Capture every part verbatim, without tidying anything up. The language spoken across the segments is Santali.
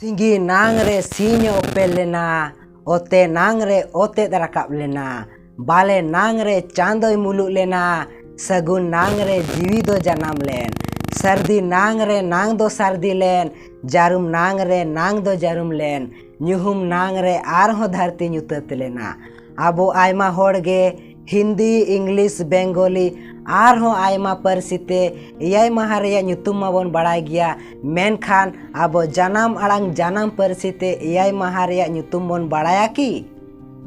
ᱥᱤᱸᱜᱤ ᱱᱟᱝ ᱨᱮ ᱥᱤᱧ ᱮ ᱚᱯᱮᱞ ᱞᱮᱱᱟ, ᱚᱛᱮ ᱱᱟᱝ ᱨᱮ ᱚᱛᱮᱫ ᱨᱟᱠᱟᱵ ᱞᱮᱱᱟ, ᱵᱟᱞᱮ ᱱᱟᱝ ᱨᱮ ᱪᱟᱸᱫᱚᱭ ᱢᱩᱞᱩᱜ ᱞᱮᱱᱟ, ᱥᱟᱹᱜᱩᱱ ᱱᱟᱝ ᱨᱮ ᱡᱤᱣᱤ ᱫᱚ ᱡᱟᱱᱟᱢ ᱞᱮᱱ, ᱥᱟᱹᱨᱫᱤ ᱱᱟᱝ ᱨᱮ ᱱᱟᱝ ᱫᱚ ᱥᱟᱹᱨᱫᱤ ᱞᱮᱱ, ᱡᱟᱹᱨᱩᱢ ᱱᱟᱝ ᱨᱮ ᱱᱟᱝ ᱫᱚ ᱡᱟᱹᱨᱩᱢ ᱞᱮᱱ, ᱧᱩᱦᱩᱢ ᱱᱟᱝ ᱨᱮ ᱟᱨᱦᱚᱸ ᱫᱷᱟᱹᱨᱛᱤ ᱧᱩᱛᱟᱹᱛ ᱞᱮᱱᱟ᱾ ᱟᱵᱚ ᱟᱭᱢᱟ ᱦᱚᱲ ᱜᱮ ᱦᱤᱱᱫᱤ, ᱤᱝᱞᱤᱥ, ᱵᱮᱝᱜᱚᱞᱤ ᱟᱨᱦᱚᱸ ᱟᱭᱢᱟ ᱯᱟᱹᱨᱥᱤ ᱛᱮ ᱮᱭᱟᱭ ᱢᱟᱦᱟ ᱨᱮᱭᱟᱜ ᱧᱩᱛᱩᱢ ᱢᱟᱵᱚᱱ ᱵᱟᱲᱟᱭ ᱜᱮᱭᱟ, ᱢᱮᱱᱠᱷᱟᱱ ᱟᱵᱚ ᱡᱟᱱᱟᱢ ᱟᱲᱟᱝ ᱡᱟᱱᱟᱢ ᱯᱟᱹᱨᱥᱤ ᱛᱮ ᱮᱭᱟᱭ ᱢᱟᱦᱟ ᱨᱮᱭᱟᱜ ᱧᱩᱛᱩᱢ ᱵᱚᱱ ᱵᱟᱲᱟᱭᱟ ᱠᱤ?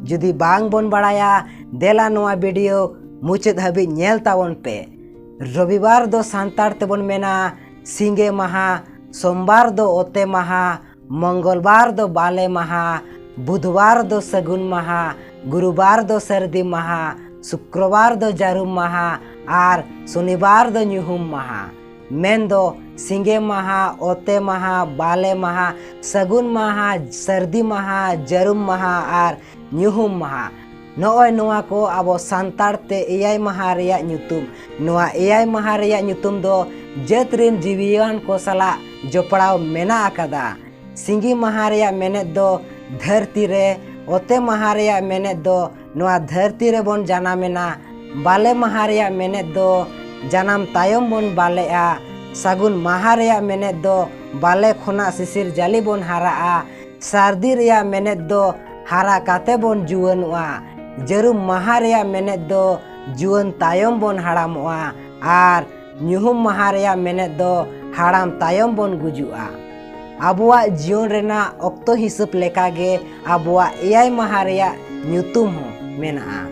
ᱡᱩᱫᱤ ᱵᱟᱝ ᱵᱚᱱ ᱵᱟᱲᱟᱭᱟ, ᱫᱮᱞᱟ ᱱᱚᱣᱟ ᱵᱷᱤᱰᱤᱭᱳ ᱢᱩᱪᱟᱹᱫ ᱦᱟᱹᱵᱤᱡ ᱧᱮᱞ ᱛᱟᱵᱚᱱ ᱯᱮ᱾ ᱨᱚᱵᱤᱵᱟᱨ ᱫᱚ ᱥᱟᱱᱛᱟᱲ ᱛᱮᱵᱚᱱ ᱢᱮᱱᱟ ᱥᱤᱸᱜᱮ ᱢᱟᱦᱟ, ᱥᱳᱢᱵᱟᱨ ᱫᱚ ᱚᱛᱮ ᱢᱟᱦᱟ, ᱢᱚᱝᱜᱚᱞᱵᱟᱨ ᱫᱚ ᱵᱟᱞᱮ ᱢᱟᱦᱟ, ᱵᱩᱫᱷᱵᱟᱨ ᱫᱚ ᱥᱟᱹᱜᱩᱱ ᱢᱟᱦᱟ, ᱜᱩᱨᱩᱵᱟᱨ ᱫᱚ ᱥᱟᱹᱨᱫᱤ ᱢᱟᱦᱟ, ᱥᱩᱠᱨᱚᱵᱟᱨ ᱫᱚ ᱡᱟᱹᱨᱩᱢ ᱢᱟᱦᱟ ᱟᱨ ᱥᱚᱱᱤᱵᱟᱨ ᱫᱚ ᱧᱩᱦᱩᱢ ᱢᱟᱦᱟ᱾ ᱢᱮᱱᱫᱚ ᱥᱤᱸᱜᱮ ᱢᱟᱦᱟ, ᱚᱛᱮ ᱢᱟᱦᱟ, ᱵᱟᱞᱮ ᱢᱟᱦᱟ, ᱥᱟᱹᱜᱩᱱ ᱢᱟᱦᱟ, ᱥᱟᱹᱨᱫᱤ ᱢᱟᱦᱟ, ᱡᱟᱹᱨᱩᱢ ᱢᱟᱦᱟ ᱟᱨ ᱧᱩᱦᱩᱢ ᱢᱟᱦᱟ᱾ ᱱᱚᱜᱼᱚᱭ ᱱᱚᱣᱟ ᱠᱚ ᱟᱵᱚ ᱥᱟᱱᱛᱟᱲ ᱛᱮ ᱮᱭᱟᱭ ᱢᱟᱦᱟ ᱨᱮᱭᱟᱜ ᱧᱩᱛᱩᱢ᱾ ᱱᱚᱣᱟ ᱮᱭᱟᱭ ᱢᱟᱦᱟ ᱨᱮᱭᱟᱜ ᱧᱩᱛᱩᱢ ᱫᱚ ᱡᱟᱹᱛ ᱨᱮᱱ ᱡᱤᱣᱤᱭᱟᱱ ᱠᱚ ᱥᱟᱞᱟᱜ ᱡᱚᱯᱲᱟᱣ ᱢᱮᱱᱟᱜ ᱟᱠᱟᱫᱟ᱾ ᱥᱤᱸᱜᱤ ᱢᱟᱦᱟ ᱨᱮᱭᱟᱜ ᱢᱮᱱᱮᱫ ᱫᱚ ᱫᱷᱟᱹᱨᱛᱤ ᱨᱮ, ᱚᱛᱮ ᱢᱟᱦᱟ ᱨᱮᱭᱟᱜ ᱢᱮᱱᱮᱫ ᱫᱚ ᱱᱚᱣᱟ ᱫᱷᱟᱹᱨᱛᱤ ᱨᱮᱵᱚᱱ ᱡᱟᱱᱟᱢᱮᱱᱟ, ᱵᱟᱞᱮ ᱢᱟᱦᱟ ᱨᱮᱭᱟᱜ ᱢᱮᱱᱮᱫ ᱫᱚ ᱡᱟᱱᱟᱢ ᱛᱟᱭᱚᱢ ᱵᱚᱱ ᱵᱟᱞᱮᱜᱼᱟ, ᱥᱟᱹᱜᱩᱱ ᱢᱟᱦᱟ ᱨᱮᱭᱟᱜ ᱢᱮᱱᱮᱫ ᱫᱚ ᱵᱟᱞᱮ ᱠᱷᱚᱱᱟᱜ ᱥᱤᱥᱤᱨ ᱡᱟᱹᱞᱤ ᱵᱚᱱ ᱦᱟᱨᱟᱜᱼᱟ, ᱥᱟᱹᱨᱫᱤ ᱨᱮᱭᱟᱜ ᱢᱮᱱᱮᱫ ᱫᱚ ᱦᱟᱨᱟ ᱠᱟᱛᱮ ᱵᱚᱱ ᱡᱩᱣᱟᱹᱱᱚᱜᱼᱟ, ᱡᱟᱹᱨᱩᱢ ᱢᱟᱦᱟ ᱨᱮᱭᱟᱜ ᱢᱮᱱᱮᱫ ᱫᱚ ᱡᱩᱣᱟᱹᱱ ᱛᱟᱭᱚᱢ ᱵᱚᱱ ᱦᱟᱲᱟᱢᱚᱜᱼᱟ, ᱟᱨ ᱧᱩᱦᱩᱢ ᱢᱟᱦᱟ ᱨᱮᱭᱟᱜ ᱢᱮᱱᱮᱫ ᱫᱚ ᱦᱟᱲᱟᱢ ᱛᱟᱭᱚᱢ ᱵᱚᱱ ᱜᱩᱡᱩᱜᱼᱟ᱾ ᱟᱵᱚᱣᱟᱜ ᱡᱤᱭᱚᱱ ᱨᱮᱱᱟᱜ ᱚᱠᱛᱚ ᱦᱤᱥᱟᱹᱵ ᱞᱮᱠᱟᱜᱮ ᱟᱵᱚᱣᱟᱜ ᱮᱭᱟᱭ ᱢᱟᱦᱟ ᱨᱮᱭᱟᱜ ᱧᱩᱛᱩᱢ ᱦᱚᱸ ᱢᱮᱱᱟᱜᱼᱟ᱾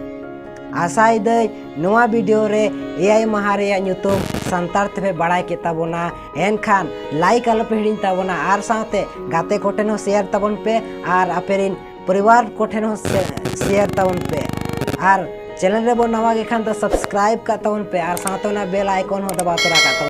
ᱟᱥᱟᱭᱮᱫᱟᱹᱧ ᱱᱚᱣᱟ ᱵᱷᱤᱰᱤᱭᱳ ᱨᱮ ᱮᱭᱟᱭ ᱢᱟᱦᱟ ᱨᱮᱭᱟᱜ ᱧᱩᱛᱩᱢ ᱥᱟᱱᱛᱟᱲ ᱛᱮᱯᱮ ᱵᱟᱲᱟᱭ ᱠᱮᱫ ᱛᱟᱵᱚᱱᱟ᱾ ᱮᱱᱠᱷᱟᱱ ᱞᱟᱭᱤᱠ ᱟᱞᱚᱯᱮ ᱦᱤᱲᱤᱧ ᱛᱟᱵᱚᱱᱟ ᱟᱨ ᱥᱟᱶᱛᱮ ᱜᱟᱛᱮ ᱠᱚᱴᱷᱮᱱ ᱦᱚᱸ ᱥᱮᱭᱟᱨ ᱛᱟᱵᱚᱱ ᱯᱮ ᱟᱨ ᱟᱯᱮᱨᱮᱱ ᱯᱚᱨᱤᱵᱟᱨ ᱠᱚᱴᱷᱮᱱ ᱦᱚᱸ ᱥᱮ-, ᱥᱮᱭᱟᱨ ᱛᱟᱵᱚᱱ ᱯᱮ᱾ ᱟᱨ ᱪᱮᱱᱮᱞ ᱨᱮᱵᱚᱱ ᱱᱟᱣᱟ ᱜᱮ ᱠᱷᱟᱱ ᱫᱚ ᱥᱟᱵᱥᱠᱨᱟᱭᱤᱵ ᱠᱟᱜ ᱛᱟᱵᱚᱱ ᱯᱮ ᱟᱨ ᱥᱟᱶᱛᱮ ᱚᱱᱟ ᱵᱮᱞ ᱟᱭᱠᱚᱱ ᱦᱚᱸ ᱫᱟᱵᱟᱣ ᱛᱚᱨᱟ ᱠᱟᱜ ᱛᱟᱵᱚᱱ ᱯᱮ᱾